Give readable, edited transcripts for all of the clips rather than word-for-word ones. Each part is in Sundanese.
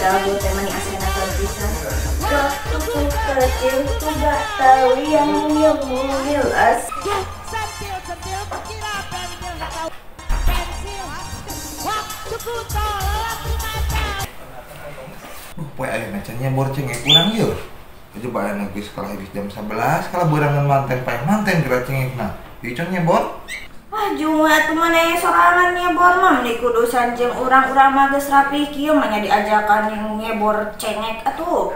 Lagu teh mani asena pisan. Waktu ku kecil ku gak tahu yang jelas. Duh, poe ayeuna can nyebor cengek urang ieu. Coba ayeuna geus kalah geus jam 11, kalah beurangan manten paeh manten geura cengekna. Ieu can nyebor. Ah, Jumat maneh sorangan nyebor mah meni kudu sanjeng urang-urang mah geus rapi kieu mah nya diajakan nyebor cengek atuh.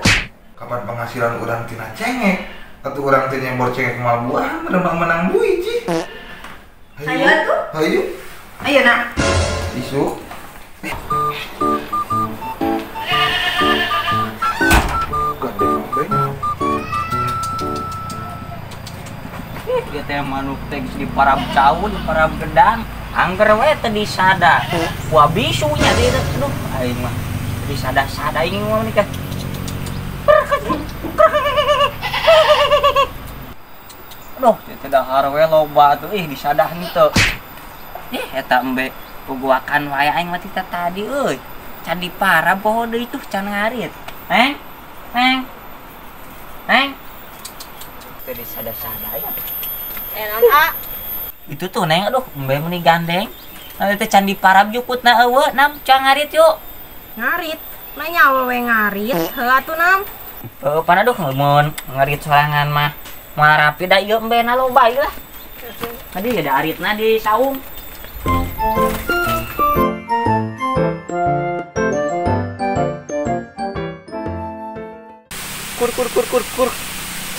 Kapan penghasilan urang tina cengek? Atuh urang teh nyebor cengek moal buah menang duit cih. Hayu atuh. Hayu. Ayo nak. Isuk. Ieu teh manuk teh geus diparab cau, diparab gedang, angger we teh disada. Wah bisunya teh aduh aing mah. Disada-sada aing mah nikah. Aduh, teh dahar we loba atuh ih disadah henteu. Ih eta embe puguakan wae aing mah teh tadi euy. Can diparab poho deui tuh can ngarit. Neng, neng. Neng. Teh disada-sada ya. Non A. Itu tuh neng aduh embe meni gandeng. Nanti teh can diparab jukutna eueuh nam can ngarit yuk. Ngarit? Nanya awewe ngarit heuh atuh nam. Heuh pan aduh mun ngarit sorangan mah moal rapi da ieu embe na loba ieu lah. Tadi ada aritna di saung. Kur kur kur kur kur.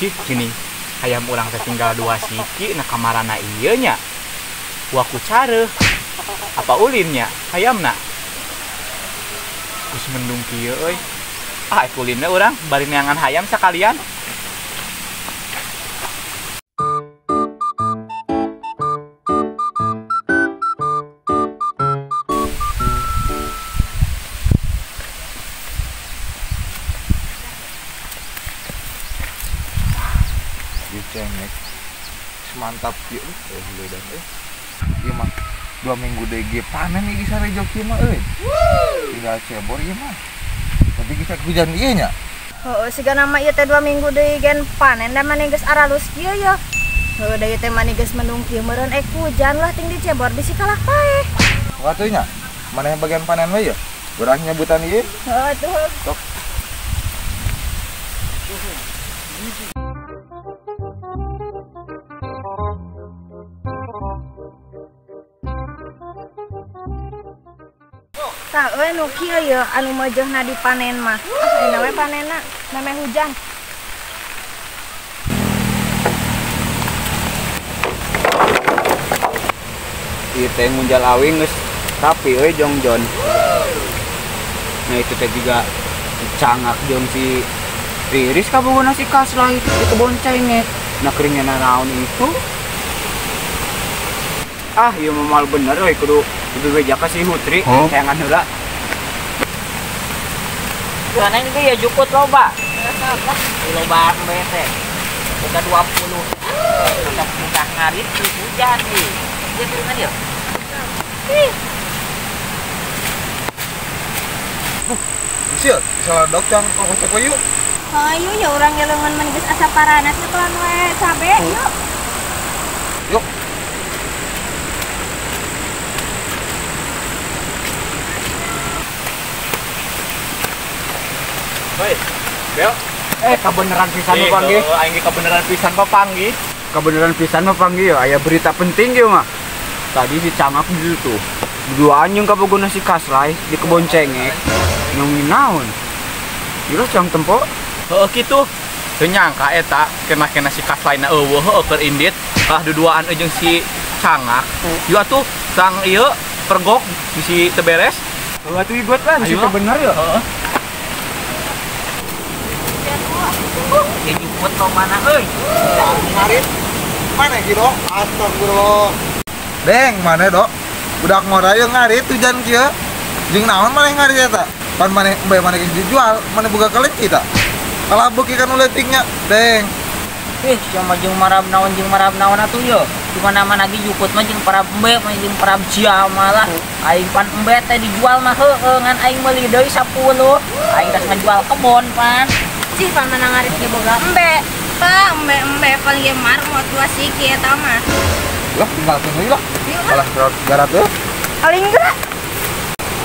Cih gini. Hayam urang teh tinggal 2 siki na kamarana ieu nya. Waku careuh. Apa ulinnya hayamna? Geus mendung kieu euy. Ah, ulinna urang bari neangan hayam sakalian. Cengek mantap kieu leudah euy. Ieu mah 2 minggu deui ge panen ieu sarejo kieu mah euy. Tinggal cebor ieu mah. Tapi geus hujan ieu nya. Heueuh sigana mah ieu teh 2 minggu deui gen panen da maneh geus aralus kieu ye. Heueuh da ieu teh maneh geus mendung kieu meureun ek hujan lah ting dicebor bisi kalah paeh. Atuh nya maneh bagian panen we ye. Urang nyebutan ieu. Heueuh atuh. Sok. Tah euy nu kieu ye anu meujeuna dipanen mah. Ah ayeuna we panenna memeh hujan. Ieu teh ngunjal awing geus rapi euy jongjon. Nah itu teh juga cangak jeung si Riris kabogona si Kaslah itu di kebon cengek. Nah keringnya naon itu. Ah ieu mah mal bener euy kudu dibebeja ka si Hutri, sayangan heula. Tuh neng ge ya jukut loba. Loba embe teh. Boga 20. Udah susah ngarit hujan ieu. Ieu piringan ieu. Ih. Sil, salah dok cang kocok we yuk. Hayu ya urang ge leungeun mah geus asa paranas nyekelan we cabe yuk. Yuk. Hoi, Bel. Kabeneran pisan mah panggih. Aing ge kabeneran pisan mah panggih. Kabeneran pisan mah panggih ya, aya berita penting ieu mah. Tadi si Cangak di situ. Duaan jeung kabogona si Kaslay di kebon cengek. Nyongin naon? Ieu cang tempo. Heueuh kitu. Teu nyangka eta kena-kena si Kaslay na eueuh heueuh keur indit. Kalah duduaan jeung si Cangak. Yuk atuh sang ieu pergok bisi teu beres. Heueuh atuh ieu lah bisi teu bener ya. Heeh. Ya jemput lo mana euy? Ngarit. Mana ki, Dok? Astagfirullah. Deng, mana, Dok? Budak ngora ieu ngarit hujan kieu. Jeung naon maneh ngarit eta? Pan maneh embe maneh geus dijual, maneh boga kelenci ta? Kalah beuki kan leutiknya, Deng. Ih, sia mah jeung marab naon atuh ye. Di mana-mana ge jukut mah jeung para embe mah jeung para sia malah. Aing pan embe teh dijual mah heueuh ngan aing meuli deui 10. Aing geus ngajual kebon pan. Cih pan menang ngarit ge boga embe. Pa embe-embe paling ge marmot dua siki eta mah. Lah tinggal deui lah. Kalah garat teh. Paling gerak.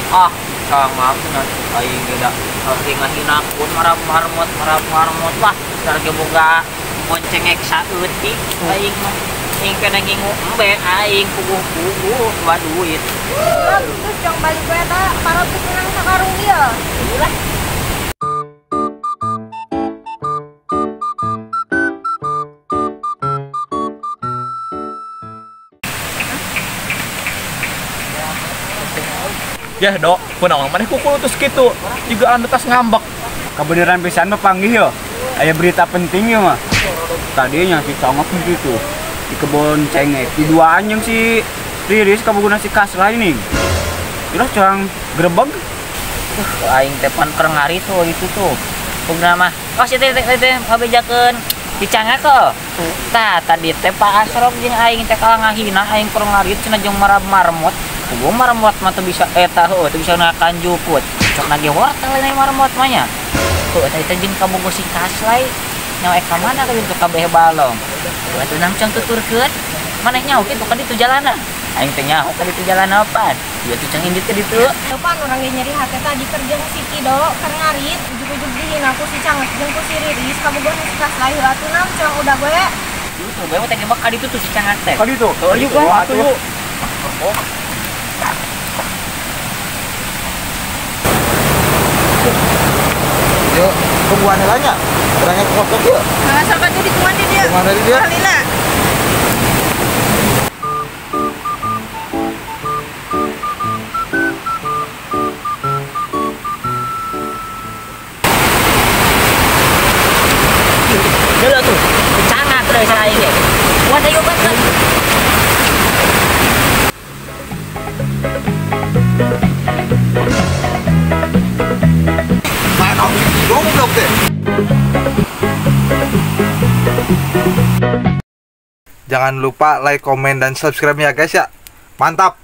Ah, cangak cenah aing ge da ngahina-hinakeun marab marmot lah. Dar ge boga boncengek saeutik aing mah. Aing kena ngingu embe aing puguh-puguh dua duit. Lah terus jang balik we eta parot geus menang sakarung ieu. Lah. Ya dok, kunaon maneh kukul terus kitu. Juga anu tas ngambek. Kabeneran pisan mah panggih yo. Aya berita penting yo mah. Tadinya si congok gitu di kebun cengek. Di duaan yang si Riris kabuguna si Kaslah ini. Terus curang grebeg. Aing teh pan keur ngarit tuh itu tuh. Pugna mah. Oh si teh teh ngabejakeun di cangak heuh. Tah tadi teh Pak Asrop jeung aing teh kalah ngahina aing keur ngarit cenah jeung marab marmot. Gua marmot mah teu bisa eta heuh teu bisa ngakan jukut. Cok nage wortel lain marmot mah nya. Heuh eta teh jeung kabogo si Kaslai. Nyawa ka mana ka ditu kabeh balong. Heuh atuh nangcang tuturkeun. Maneh nyaho kitu ka ditu jalana. Aing teh nyaho ka ditu jalana apaan. Ieu tuh cang indit ka ditu. Teu pan urang ge nyeri hate tadi keur jeung si Kido keur ngarit ujug-ujug dihina ku si Cangek jeung ku si Riris kabogo si Kaslai heuh atuh nangcang udah gue. Itu bae teh gebak ka ditu tuh si Cangak teh. Ka ditu. Heuh yuk atuh. Yuk, tungguan heula nya. Terangnya kok yuk. Nah, sok atuh ditungan di dieu. Tungan di dieu. Kalina. Deuleu tuh, cangak deui sa aing ge. Kuat ayo banget. Jangan lupa like, komen, dan subscribe ya guys ya. Mantap!